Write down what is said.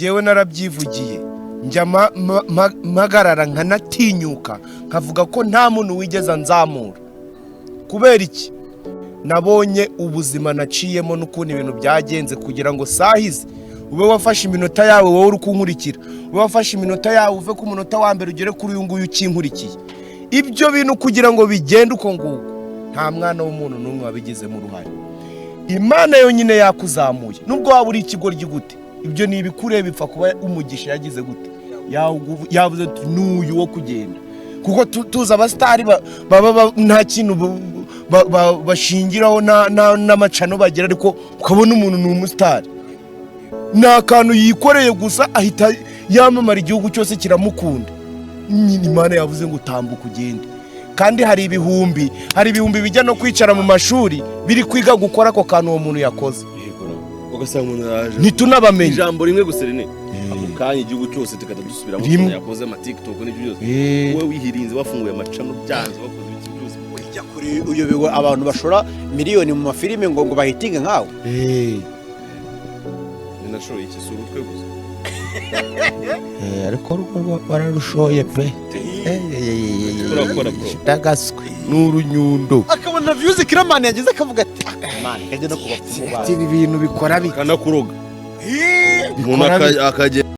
Yewe, narabyivugiye, njya mpagarara nkanatinyuka nkavuga ko nta muntu wigeze anzamura. Kubera iki? Nabonye ubuzima naciyemo n'ukuntu ibintu byagenze kugira ngo sahize ube wafashe iminota yawe, wowe uri kunkurikira, ube wafashe iminota yawe, uve ku munota wa mbere ugere kuri uyu nguyu ukinkurikiye. Ibyo bintu kugira ngo bigende uko nguko, nta mwana w'umuntu n'umwe wabigizemo uruhare. Imana yonyine yakuzamuye, nubwo waba uri ikigoryi gute, ibyo ni ibikureba, bipfa kuba umugisha yagize gute. Yavuze ati: "N'uyu wo kugenda." Kuko tuzi abasitari baba nta kintu bashingiraho, n'amacano bagira, ariko ukabona umuntu ni umusitari, ni akantu yikoreye gusa, ahita yamamara, igihugu cyose kiramukunda. Nyine Imana yavuze ngo: "Tambuka ugende." Kandi hari ibihumbi bijya no kwicara mu mashuri biri kwiga gukora ako kantu uwo muntu yakoze. Ugasanga umuntu araje, ntitunabamenye. Ijambo rimwe gusa rine, ako kanya igihugu cyose tugahita dusubiramo. Rimwe. Ukuntu yakoze ama TikTok n'ibyo byose, wowe wihirinze, wafunguye amacano, byanze, wakoze ibiki byose. Ujya kure, uyobewe abantu bashora miliyoni mu mafilime ngo bahitinge nkawe. Ninashoye iki? Si urutwe gusa. Ariko urwo bararushoye pe. Turakora, bro. Ndagaswe. N'urunyundo. Akabona views Killaman yagize, akavuga ati: "Man, kajya no ku bapfumu bayo." Ibi bintu bikora bite? Kanakuroga umuntu. Bikora bite? Akagenda.